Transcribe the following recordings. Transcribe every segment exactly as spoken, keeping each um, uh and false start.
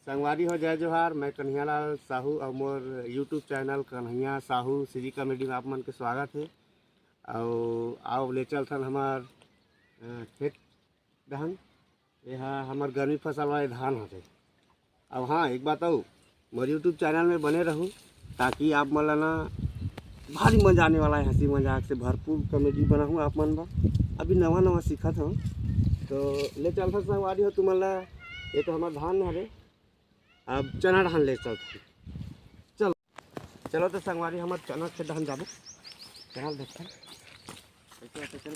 संगवारी हो, जय जोहार। मैं कन्हैयालाल साहू अउ मोर YouTube channel Kanhaiya Sahu CG comedy में आप मन के स्वागत हे। अउ आओ ले चलथन हमर, अ, खेत डहन। ये हा हमर गर्मी फसल वाले धान हरे। अब हाँ, एक बात अउ, मोर YouTube चैनल में बने रहू, ताकि आप मन ला ना भारी मजा आने वाला है, हंसी मजाक से भरपूर कॉमेडी बनाहूँ आप मन बर। अभी नवा नवा सीखत हूँ, तो ले चलथन संगवारी हो तुमन ला। ये तो हमर धान हरे, अब चना डहन ले चलथन। चलो, चलो तो संगवारी, हमर चना के डहन जाबो, चना ल देखथन। चलो, चलो, चलो।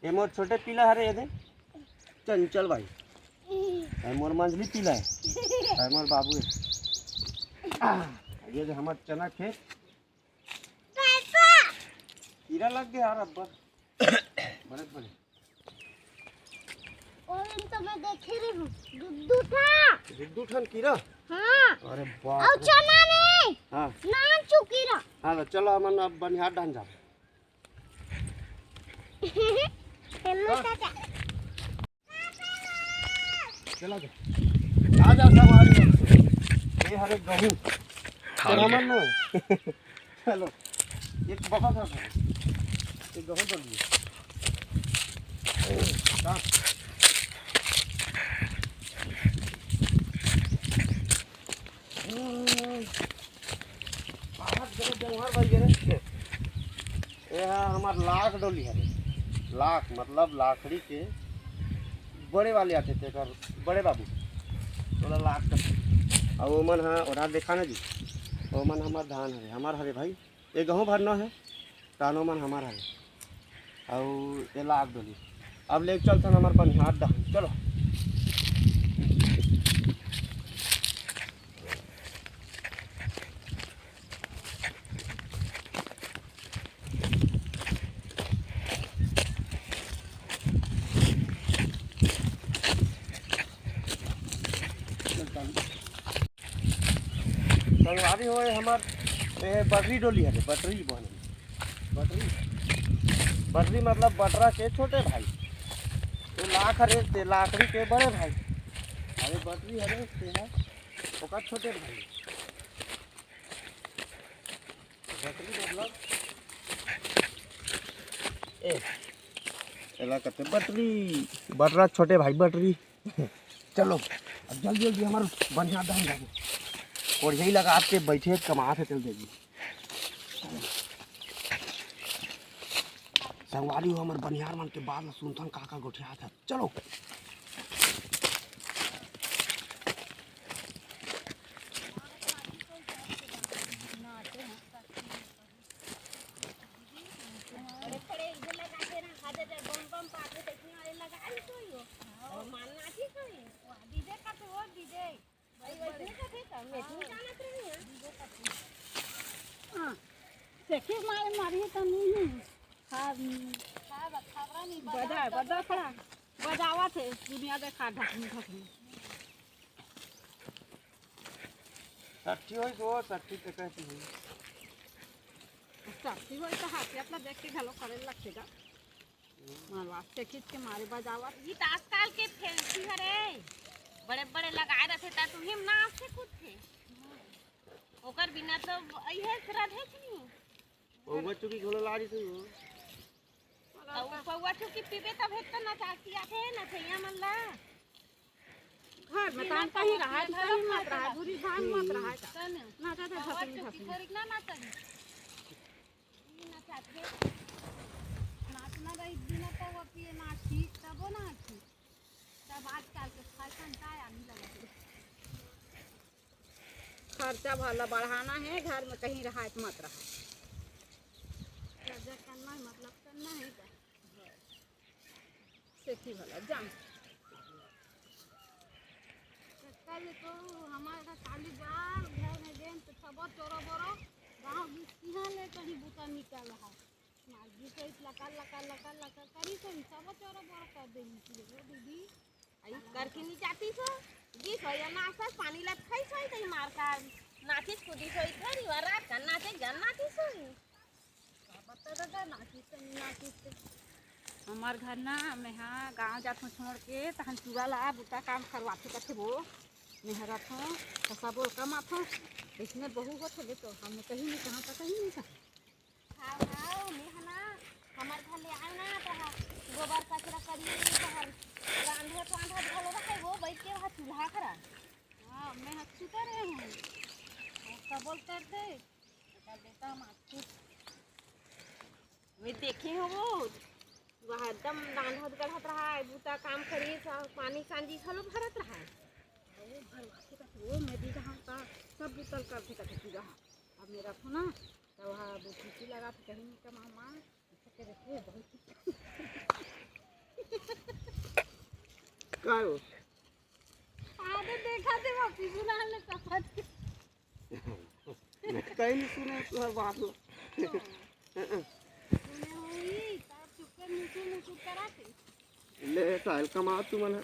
ये मोर छोटे पीला हरे, ये दे चंचल भाई। ये मोर मंझली पीला है, ये मोर बाबू है। ये दे हमर चना खेत। कीरा लग गया यार अब्बड़, बड़े बड़े। और इन तो मैं देखे रही हूँ, दू दू ठा। दू दू ठन कीरा? हाँ। अरे बाप और रे। चना नहीं। हाँ। नान चुकीरा। हाँ, तो चलो हमन अब बनिहार डहन जाबो। हेलो हाँ। चाचा। चला जा। आ जा सब आ जा। ये हरे गहूं। हाँ। तेरा मन में। चलो। एक बहुत है। एक गहूं डाल दिए। हाँ। बहुत गजब जंगल बन गए रे। ये हा हमार लाख डोली हरे। लाख मतलब लाकड़ी के बड़े वाले आथे, तेकर बड़े बाबू, ओला लाख कथे। अउ ओमन हा, ओढ़ा देखा ना जी, ओमन हमार धान हरे, हमार हरे भाई, ये गहूं भर न हे, तानो मन हमार हरे। अउ ये लाख डोली। अब ले चलथन हमर बनिहार डहन। चलो। संगवारी हो, हमर ये बटरी डोली हरे, बटरी बहन। बटरी, बटरी मतलब बटरा के छोटे भाई। ये लाख हरे, ते लाकड़ी के बड़े भाई। अरे बटरी हरे, ते है ओकर छोटे भाई। बटरी मतलब, ए, एला कथे बटरी, बटरा छोटे भाई बटरी। चलो, अब जल्दी जल्दी हमर बनिहार डहन जाबो। कोढ़िया लगा के बैठे कमात हे, चल देगी। संगवारी हो, हमर बनिहार मन के बात ला सुनथन, का का गोठियात हे। चलो। हाँ, सेखी मारे मारी त नहीं है। खा, बजा, बजा खड़ा। बजावत हे, दुनिया देखा ढकनी ढकनी। साठी होई तो साठी ते कहती है। साठी होई तो हाथी अपना देख के घलो करे लगथे गा। मारवा से खींच के मारे बजावत। ई त आजकल के फैंसी हरे। बड़े बड़े लगाए रथे त तुही म नाच के कूदथे। ओकर बिना तो इहे रधेच नहीं। पौवा चुकी घोलो लाड़ी से हो। अउ पौवा चुकी पीबे तब हेत तो नचासी आथे नचैया मन ला। घर में तान कहीं रहा, कहीं मत रहा, दूरी भान मत रहा। तने ना, ना, ना, पौवा भतरी, चुकी भतरी। थोड़ी ना नाचही। ई नचाथे। नाचना रही बिना पौवा पिए नाची, तबो नाची। तब आजकल के फैशन का आने लगा है। खर्चा भला बढ़ाना है, घर में कहीं रहा मत रहा। खर्चा करना है, मतलब करना है क्या? सेखी भला जान। कल तो हमारे घर काली जाल घर में गेम तो सब चोरो बोरो निकल रहा। मार गिस होई, लकर, लकर, लकर, लकर करिस होई, सब चोरा बोरा कर देही रे दीदी। आई करके नी जातिस हो, गिस होई, या नाचस, पानी ला खाइस होई, तई मार का नाचिस कूदिस होई, घर ही रात का नाचे, गन नाचिस होई। का पता दादा, नाचिस ते नी नाचिस ते। हमर घर ना, मैं हा गाँव जाथों छोड़ के, तहन चूड़ा ला बुता काम करवाथे कथे वो। मैं हा रथों, कसा बोल कमाथों, इसने बहू होथे देखो, हम कहीं नहीं कहाँ, पता ही नहीं कहाँ। हाँ, हाँ, मैं हा ना, हमर घर ले आए ना, तो हा, गोबर कचरा करी, तो हा, रांधत वांधत घलो रहे, वो बैठ के वहाँ चूल्हा करा। हाँ, मैं हा सुता रहे हूँ। और का बोल करते, कर देता हम आपको। मैं देखे हूँ वो, वहाँ एकदम रांधत गढ़त रहा है, बूता काम करी, सब पानी सांझी घलो भरत रहा है। वो भरवाथे का वो मैं भी रहा का, सब बुतल करथे का तू रहा। अब मेरा फोन ना, तो वहाँ वो चीटी लगा थे कहीं नहीं कमा माँ, इसके रखिए बहुत। काय हो? आगे देखा थे वो पिछला ने सफर। कहीं नहीं सुने तुहर बात हो। सुने होई, तब चुपके मुचुर मुचुर करा थे। ले, साल कमा तू मन ह।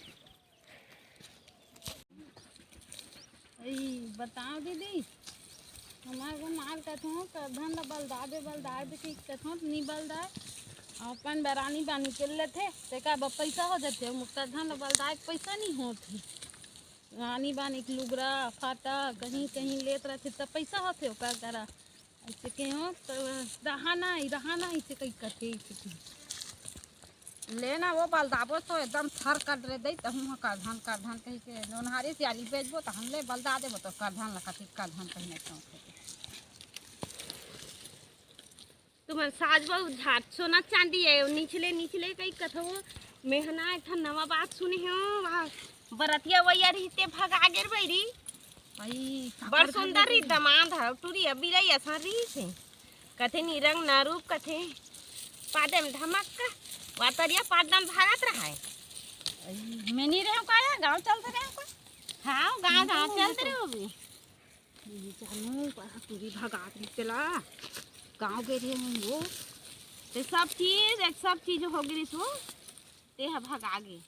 ई बताओ दीदी, हमार को मार कथों, करधन ल बलदा दे, बलदा दे के कथों, त नी बलदा। अपन बरानी बानी के लेथे, तेका ब पैसा हो जाथे, करधन ल बलदा के पैसा नी होथे। रानी बानी के लुगरा, फाटा, कहीं, कहीं लेत रहथे, त पैसा होथे ओकर करा। ऐसे के हो, त रहा ना, रहा ना, ऐसे कहीं कथे, ऐसे कहीं। ले ना, वो बलदाबो तो एकदम थर कर रे दई, तहूँ ह करधन, करधन कही के नोनहारी सियाली बेचबो, त हम ले बलदा देबो, तो करधन ला कथी, करधन कहीं नहीं कहूँ। तुमन साज बहू झाट सोना चांदी है, निचले निचले कई कथो। मैं ह ना एक ठन नवा बात सुने हो, वहाँ बरतिया वैया रहिते भगा गेर बैरी। भाई, बड़ काकर सुंदर घर रही गई? दमांद है, टुरी अबिरई असन रही से। कथे नी रंग ना रूप कथे, पादे में धमक का, वातरिया पादन भागत रहा है। भाई, मैं नहीं रहे का, गाँव चलते रहे का? हाँ, गाँव, गाँव चलते रहे भी। ये जानू, बड़ा टुरी भगात रही तेला। गाँव गे रहे हम वो। ते सब चीज, एक सब चीज हो गई वो। ते ह भगा गे।